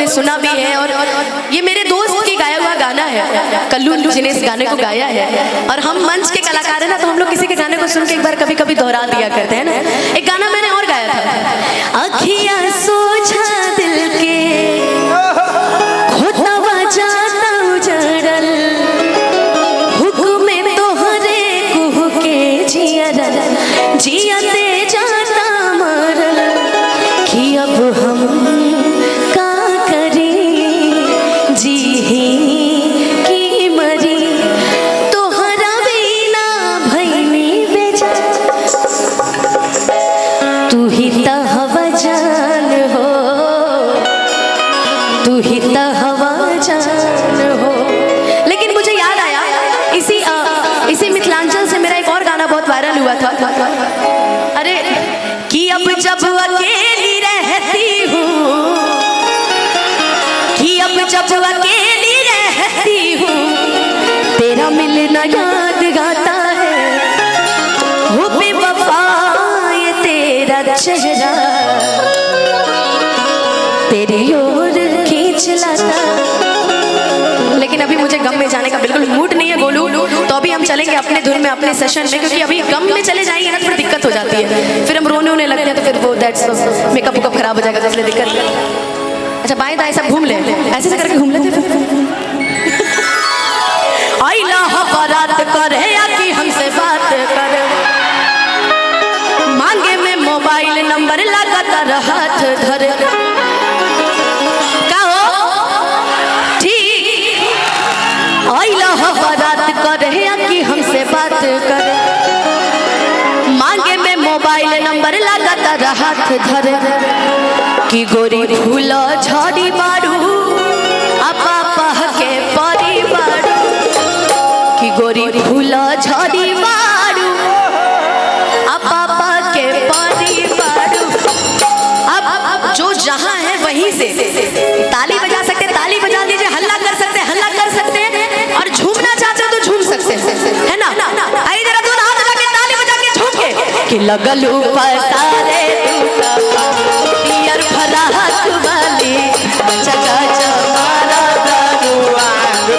ने सुना भी है। और ये मेरे दोस्त की गाया हुआ गाना है, कल्लू जी ने इस गाने को गाया है। और हम मंच के कलाकार हैं ना, तो हम लोग किसी के गाने को सुन के एक बार कभी कभी दोहरा दिया करते हैं ना। एक गाना मैंने और गाया था, अखियां सोझा दिल के खोतवा जाता उजड़ल, हुक्म तोहरे कुह के जियरा जियते जाता मरल, कि अब हम का करी जी की मरी, तोहरा बिना भइनी बेजान, तू ही त हवा जान हो, तू ही त हवा जान हो। लेकिन मुझे याद आया, इसी इसी मिथिलांचल से मेरा एक और गाना बहुत वायरल हुआ था। अरे कि अब जब अकेली रहती हूँ, कि अब जब अकेली रहती हूँ, तेरा मिलना याद गाता है, हो बेवफा ये तेरा चेहरा तेरी ओर खींच लाता। लेकिन अभी मुझे गम में जाने का बिल्कुल मूड नहीं है गोलू, तो अभी हम चलेंगे अपने धुन में, अपने सेशन में, क्योंकि अभी गम में चले जाएंगे ना तो फिर दिक्कत हो जाती है, फिर हम रोने होने लगते हैं, तो फिर वो that's makeup वेकअप खराब हो जाएगा, तो इसलिए दिक्कत। अच्छा बाएं दाएं सब घूम ले, ऐसे से करके घूम लेते फिर। आइला बारात करे या कि हमसे बात करे, मांगे में मोबाइल नंबर लगातार हाथ धरे, का हो ठीक। आइला बारात करे या कि हमसे बात करे, मांगे में मोबाइल नंबर लगातार हाथ धरे, कि गोरी फूल झड़ी बारू पापा के परी बारू, कि गोरी फूल झड़ी बारू पापा के परी बारू। अब जो जहां है वहीं से ताली बजा सकते, ताली बजा दीजिए, हल्ला कर सकते, हल्ला कर सकते हैं, और झूमना चाहते हो तो झूम सकते हैं, है ना। आइए जरा दोनों हाथ उठा के ताली बजा के झूम के, कि लगल पसारे पियर फराक वाली चचा चमारा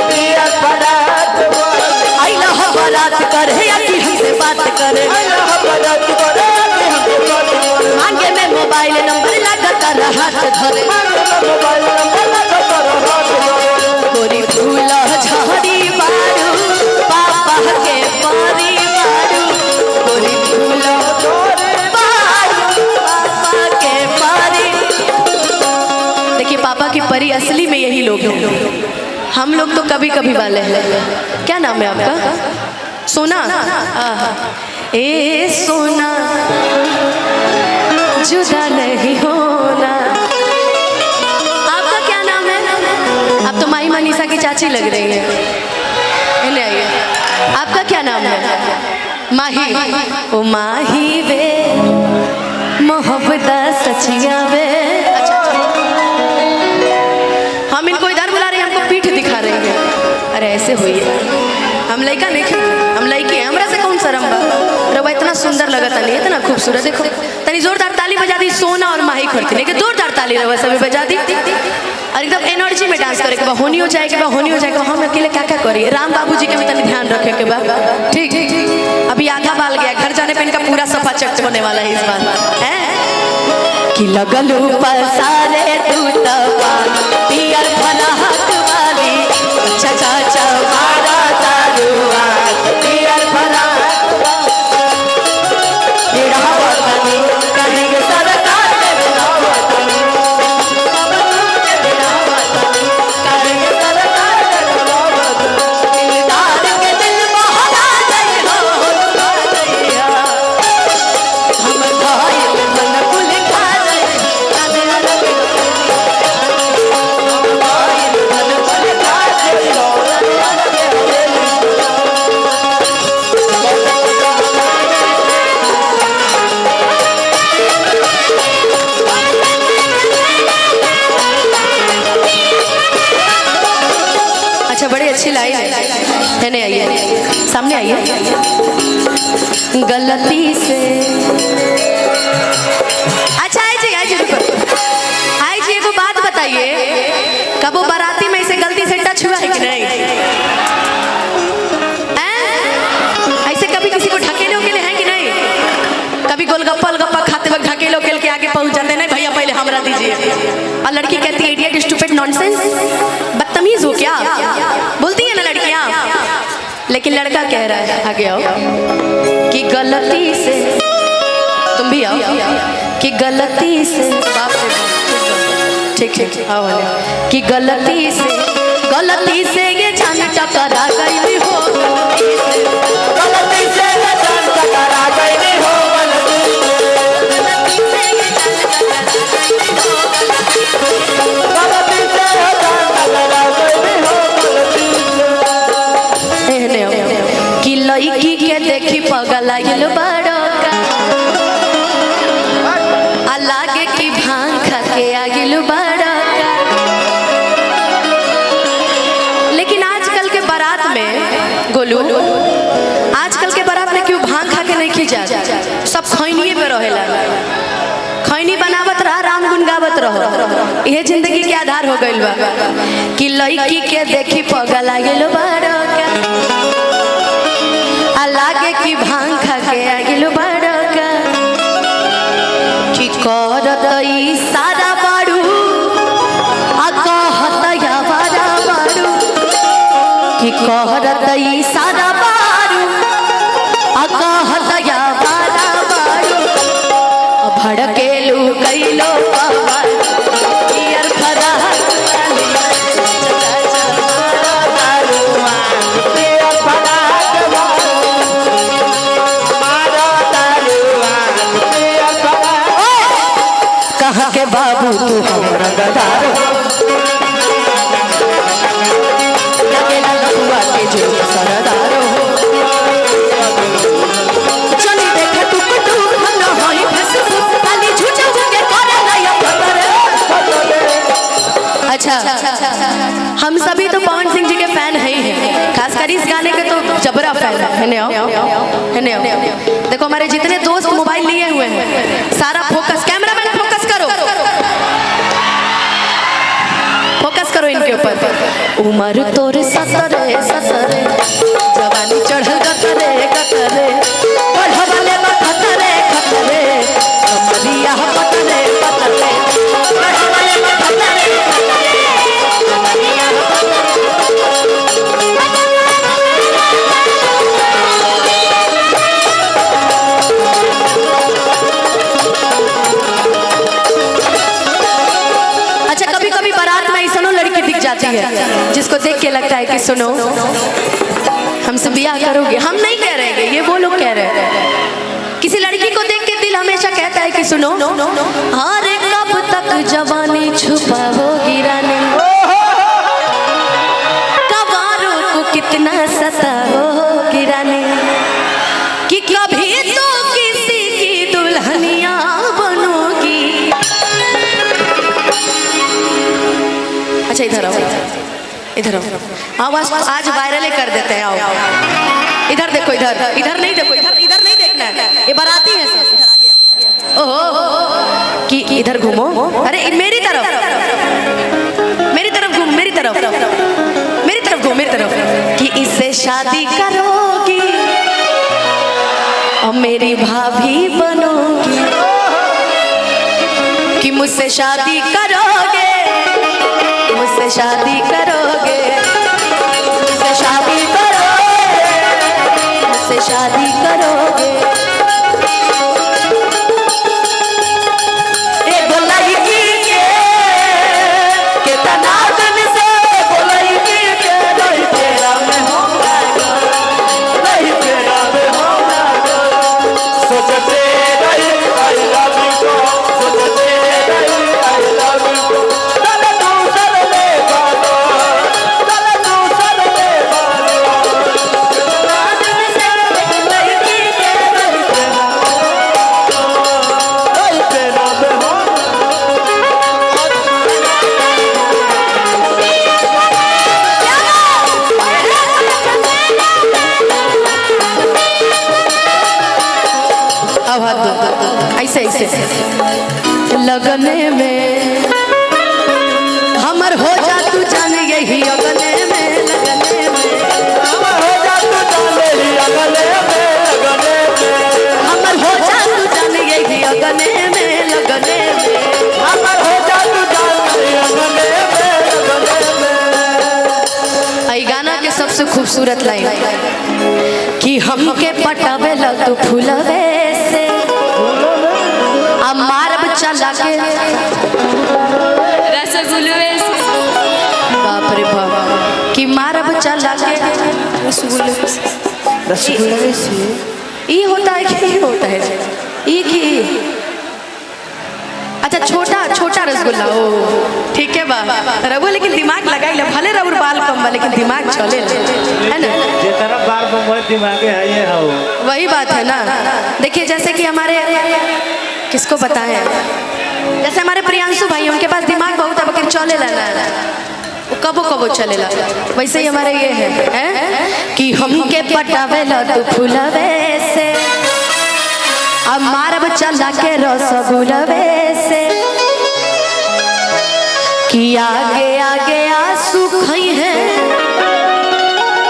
पियर फराक वाली, आइला बारात करे या कि हमसे बात करे, आइला बारात करे या कि हमसे बात करे, मांगे में मोबाइल नंबर लगातार हाथ धरे, मांगे में मोबाइल नंबर लगातार हाथ धरे, गोरी फूल झड़ी बारू पापा के परी बारू, गोरी फूल बारू पापा के परी। देखिए पापा की परी असली में यही लोग हैं, हम लोग तो कभी कभी वाले हैं। क्या नाम है आपका? सोना। ए सोना जुदा नहीं होना। आपका क्या नाम है? आप तो माही मनीषा की चाची लग रही है। इन्हें आइए। आपका क्या नाम है? माही। ओ माही वे मोहब्बत सचिया वे। अच्छा, हम इनको इधर बुला रहे हैं, हमको पीठ दिखा रही है। अरे ऐसे हुई है, हम लड़का नहीं, हम लड़की हैं, हमरा से कौन शर्म बा। रवा इतना सुंदर लगता नहीं, इतना खूबसूरत। देखो तनी जोरदार ताली बजा दी सोना और माही खड़ती नहीं, जोरदार ताली रवा सभी बजा दी। और एकदम एनर्जी में डांस करे के बा, होनी हो जाए के बा, होनी हो जाए के बा। हम अकेले क्या क्या करिए, राम बाबू जी के भी तनी ध्यान रखे के बा। ठीक, अभी आधा बाल गया, घर जाने पे इनका पूरा सफा चट होने वाला है इस बार। है कि लगलू पसारे तू तवा पियर फराक वाली चचा चमारा तारुआ पियर फराक वाली, कहेंगे सरकार के बिना वतनी, कहेंगे सरकार के बिना वतनी, दिलदार के दिल बहला गई हो, हम घायल मन कुल खा गए, घायल मन कुल खा गए। अच्छा, बड़ी अच्छी लाइन है। नहीं आइए सामने आइए। गलती से अच्छा आई जी, आई जी रुको, आई जी एगो बात बताइए। कबो बाराती में ऐसे गलती से टच हुआ है कि नहीं? हैं? ऐसे कभी किसी को ढकेले उकेले हैं कि नहीं? कभी गोलगप्पा उलगप्पा खाते वक्त ढकेले उकेल के आगे पहुंच जाते हैं, नहीं भैया पहले हमरा दीजिए। और लड़की कहती है इडियट, स्टूपिड, नॉनसेंस, बदतमीज हो क्या? बोलती है ना लड़कियां। लेकिन लड़का कह रहा है, आगे आओ, कि गलती से तुम भी आओ, कि गलती से, बाप रे बाप, ठीक ठीक आओ आओ, कि गलती से ये जान टकरा गई हो, गलती से ये जान टकरा गई हो, गलती गलती से ये जान टकरा गई हो, गलती से ये जान टकरा गई हो, गलती से। एहने हो कि लड़की के देखी पगलाइल बड़ो का, आ लागे कि भांग खा के आगिल बड़ो का। लेकिन आजकल के बारात में गोलू, आजकल के बारात में क्यों भांग खा के नहीं खींचा? सब खैनिए पे रहेला, खैनी बनावत रहा, राम गुन गावत रहो, यह जिंदगी के आधार हो गइल बा। कि लड़की के देखी पगलाइल बड़ो का, आ लागे कि भांग खा के आगिल बड़ो का, कि करत ई सारा बाड़ू, आ कहत या बारा बाड़ू, कि करत ई सारा बाड़ू, आ कहत या बारा बाड़ू, आ भड़केलू कैलो पवार, पियर फराक पिया फराक वालू, मारो तारुआ, पिया फराक। कहा के बाबू तू हमरा गदार हो, लगेला लफुआ के जो सरदार हो, चली देख टुक टुक हम न होई फेसबुक, खाली झूठे झूठे करे नया खबर। अच्छा, हम सभी तो पवन सिंह जी के फैन है ही हैं, खासकर इस गाने के तो जबरा फैन है। ने आओ, है ने आओ। देखो हमारे जितने दोस्त मोबाइल लिए हुए हैं, सारा फोकस, कैमरामैन फोकस करो, फोकस करो इनके ऊपर। उम्र तोर सतरे सतरे, जवानी चढ़ल गतरे गतरे, बढ़वले बा खतरे खतरे, कमरिया पतरे पतरे, बढ़वले बा खतरे खतरे, कमरिया पतरे। अच्छा, कभी कभी बारात में ऐसा लड़की दिख जाती है जिसको देख के लगता है कि सुनो हमसे ब्याह करोगे। हम नहीं कह रहे हैं, ये वो लोग कह रहे हैं। किसी लड़की को देख के दिल हमेशा कहता है कि सुनो, अरे कब तक जवानी छुपाओगी रानी, कवारों को कितना सताओगी रानी, कि कभी तो किसी की दुल्हनिया बनोगी। अच्छा इधर आओ, इधर आओ, आवाज आज वायरल कर देते हैं। आओ इधर देखो, इधर इधर नहीं देखो, इधर इधर नहीं देखना है, ये बाराती है सब। ओहो कि इधर घूमो, अरे मेरी तरफ, मेरी तरफ घूम, मेरी तरफ, मेरी तरफ घूम, मेरी तरफ, कि इससे शादी करोगी और मेरी भाभी बनोगी, कि मुझसे शादी करोगे, मुझसे शादी करोगे, मुझसे शादी करोगे, मुझसे शादी करोगे। एगो लड़की के केतना दिन से एगो लड़की के नहीं तेरा में हम लागल, नहीं तेरा में हम लागल। सोचते रही I love you, सोचते रही I love you. चल तू सर ले बालो, चल तू सर ले बालो। केतना दिन से एगो लड़की के नहीं तेरा, नहीं तेरा में हम। अब हाथ दो, ऐसे ऐसे लगने में हमर हो जा तू लगने में, लगने में। हमर हो जा तू जान यही अगले में, लगने में। हमर हो जा तू जान यही अगने में, लगने में। हमर हो जा तू जान यही अगले में, लगने में। आई गाना के सबसे खूबसूरत लाइन कि हमके पटावे लग तू फूलवे से, आ मारब चला के रसगुल्ले से। बाप रे बाप, कि मारब चला के रसगुल्ले से। रसगुल्ले से। ई होता है कि ई होता है ई की ई? अच्छा, छोटा छोटा रसगुल्ला। ओ ठीक है बा रघु, लेकिन दिमाग लगाई ले, भले रघु बाल कम बा लेकिन दिमाग चले है ना। जितना बार बम्बई दिमागे है ये हो। वही बात है ना। देखिए जैसे कि हमारे, किसको बताएं, जैसे हमारे प्रियांशु भाई, उनके पास दिमाग बहुत है लेकिन चले ला ना, वो कबो कबो चलेला। वैसे ही हमारे ये है, हैं? कि हमके पटावेला तू फूलवे से, अब मारब चला के रसगुलवे से, कि आगे आगे आंसू खई है,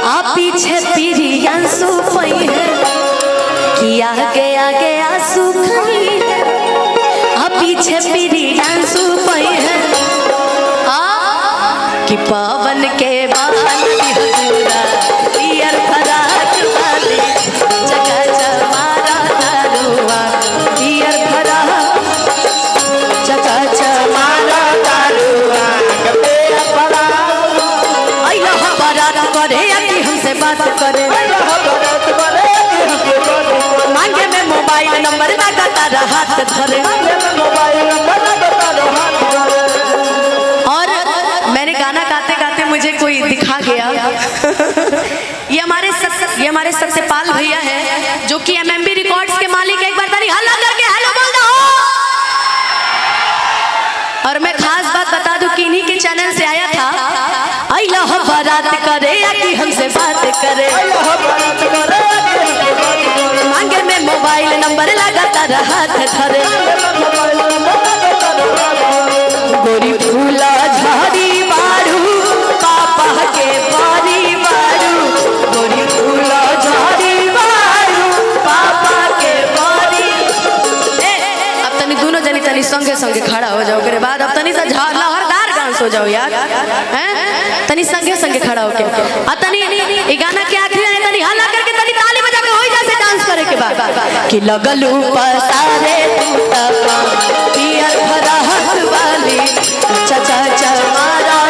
आ पीछे प्रियांशु पई है, कि आगे आगे आंसू खई है, आ पीछे प्रियांशु पई है, आ कि पवन के बाल हजूरा पियर फराक वाली जगह जमारा दारुआ, पियर फराक जगह जमारा दारुआ के परा। अइला बारात करे या कि हमसे बात करे, मांगे में मोबाइल नंबर लगा तारा हाथ धरे। और मैंने गाना गाते गाते मुझे कोई दिखा गया, ये हमारे सत्यपाल भैया हैं जो कि एमएमबी रिकॉर्ड्स के मालिक हैं। एक बार ताली हल्ला करके हेलो बोल दो। और मैं खास बात बता दूं कि इन्हीं के चैनल से आया था। अइला बारात करे या कि हमसे बात करे, मांगे में मोबाइल नंबर लगा तारा हाथ धरे। गोरी फूला झाड़ी मारू पापा के पारी मारू, गोरी फूला झाड़ी मारू पापा के पारी। ए, अब तनी दोनों जनी तनी संगे संगे खड़ा हो जाओ, ओकरे बाद अब तनी सा लहरदार डांस हो जाओ यार, हैं तनी संगे संगे खड़ा होके आ तनी ई गाना के आखिरी में तनी हल्ला करके तनी ताली बजा के होई जैसे डांस करे के बाद कि लगलू पसारे तू तपा पियर फराहत वाली चचा चमारा।